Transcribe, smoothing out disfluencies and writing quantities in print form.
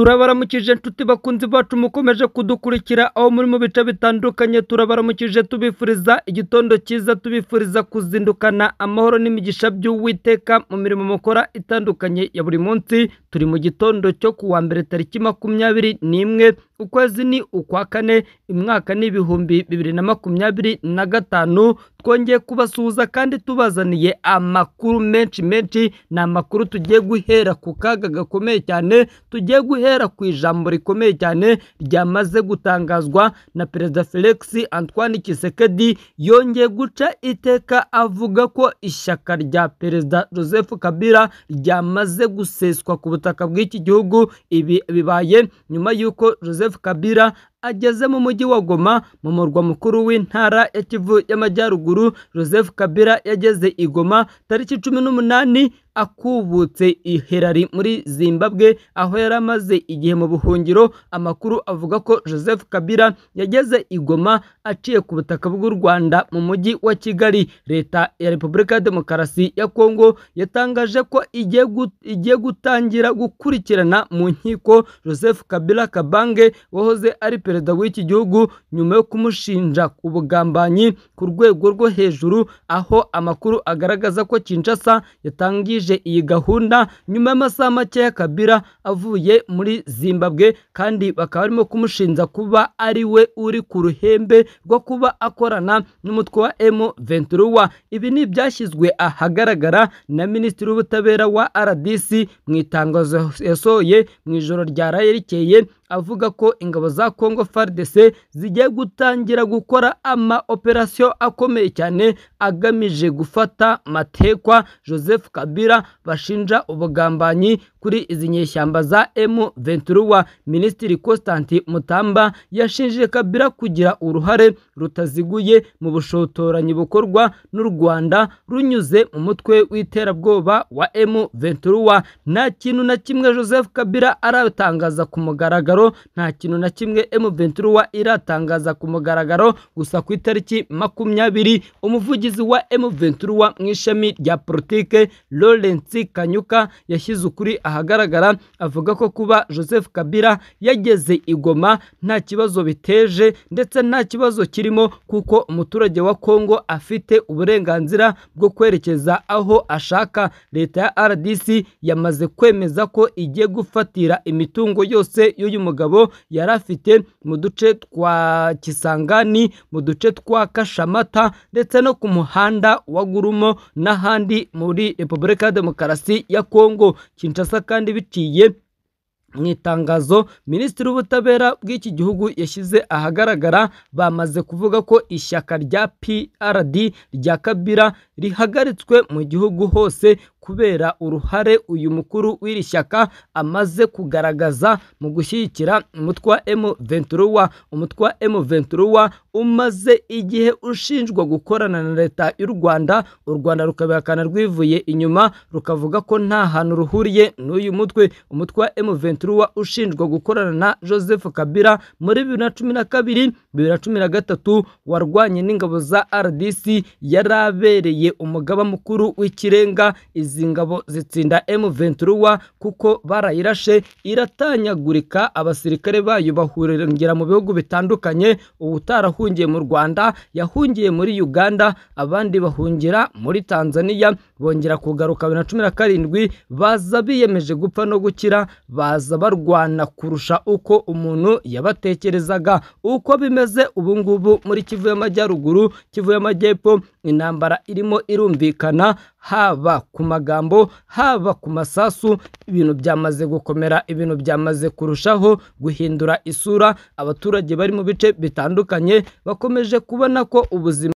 Turabaramukije nshuti bakunzi bacu mukomeje kudukurikira aho muri mu bice bitandukanye, turabaramukije tubifuriza igitondo cyiza, tubifuriza kuzindukana amahoro n'imigisha by'Uwiteka mu mirimo mukora itandukanye ya buri munsi. Turi mu gitondo cyo kuwa mbere tariki 21 ukwezi ni ukwa kane, umwaka ni 2025. Twongeye kubasuhuza kandi tubazaniye amakuru menshi menshi. Ni amakuru tugiye guhera ku kaga gakomeye cyane, tugiye guhera ku ijambo rikomeye cyane ryamaze gutangazwa na Perezida Felix Antoine Tshisekedi. Yongeye guca iteka avuga ko ishyaka rya Perezida Joseph Kabila ryamaze guseswa ku butaka bw'iki gihugu. Ibi bibaye nyuma y'uko Joseph Kabila ageze mu mujyi wa Goma, mu murwa mukuru w'intara ya Kivu y'Amajyaruguru. Joseph Kabila yageze i Goma tariki 18 akubutse i Harare muri Zimbabwe, aho yari amaze igihe mu buhungiro. Amakuru avuga ko Joseph Kabila yageze i Goma aciye ku butaka bw'u Rwanda mu mujyi wa Kigali. Leta ya Repubulika ya Demokarasi ya Kongo yatangaje ko igiye gutangira gukurikirana mu nkiko Joseph Kabila Kabange wahoze ari perezida w'iki gihugu, nyuma yo kumushinja ubugambanyi ku rwego rwo hejuru, aho amakuru agaragaza ko Kinshasa yatangije iyi gahunda nyuma y'amasaha make ya Kabila avuye muri Zimbabwe, kandi bakaba barimo kumushinja kuba ari we uri ku ruhembe rwo kuba akorana n'umutwe wa M23. Ibi ni ibyashyizwe ahagaragara na Minisitiri w'Ubutabera wa RDC mu itangazo yasohoye mu ijoro ryaraye rikeye, avuga ko ingabo za Congo FARDC zigiye gutangira gukora ama operasiyo akomeye cyane agamije gufata matekwa Joseph Kabila bashinja ubugambanyi kuri izi nyeshyamba za M23. Minisitiri Constant Mutamba yashinje Kabila kugira uruhare rutaziguye mu bushotoranyi bukorwa n'u Rwanda runyuze mu mutwe w'iterabwoba wa M23. Nta kintu na kimwe Joseph Kabila aratangaza ku mugaragaro, nta kintu na kimwe M23 iratangaza ku mugaragaro. Gusa ku itariki 20 umuvugizi wa M23 mu ishami rya politike Lawrence Kanyuka yashyize ukuri ahagaragara, avuga ko kuba Joseph Kabila yageze i Goma nta kibazo biteje ndetse nta kibazo kirimo, kuko umuturage wa Kongo afite uburenganzira bwo kwerekeza aho ashaka. Leta ya RDC yamaze kwemeza ko igiye gufatira imitungo yose y'uyu mugabo yari afite mu duce twa Kisangani, mu duce twa Kashamata ndetse no ku muhanda wa Gurumo n'ahandi muri Repubulika ya Demokarasi ya Kongo. Kinshasa kandi biciye mu itangazo Minisitiri w'Ubutabera bw'iki gihugu yashyize ahagaragara, bamaze kuvuga ko ishyaka rya PRD rya Kabila rihagaritswe mu gihugu hose kubera uruhare uyu mukuru w'iri shyaka amaze kugaragaza mu gushyigikira umutwe wa M23. Umutwe wa M23 umaze igihe ushinjwa gukorana na leta y'u Rwanda, u Rwanda rukabihakana rwivuye inyuma, rukavuga ko nta hantu ruhuriye n'uyu mutwe. Umutwe wa M23 ushinjwa gukorana na Joseph Kabila muri 2012 2013 warwanye n'ingabo za RDC, yarabereye umugaba mukuru w'ikirenga. Izi ngabo zitsinda M23 kuko barayirashe iratanyagurika, abasirikare bayo bahurira mu bihugu bitandukanye. Utarahungiye mu Rwanda yahungiye muri Uganda, abandi bahungira muri Tanzania, bongera kugaruka 2017 baza biyemeje gupfa no gukira, baza barwana kurusha uko umuntu yabatekerezaga. Uko bimeze ubu ngubu muri Kivu y'Amajyaruguru, Kivu y'Amajyepfo, intambara irimo irumvikana haba ku magambo haba ku masasu. Ibintu byamaze gukomera, ibintu byamaze kurushaho guhindura isura. Abaturage bari mu bice bitandukanye bakomeje kubona ko ubuzima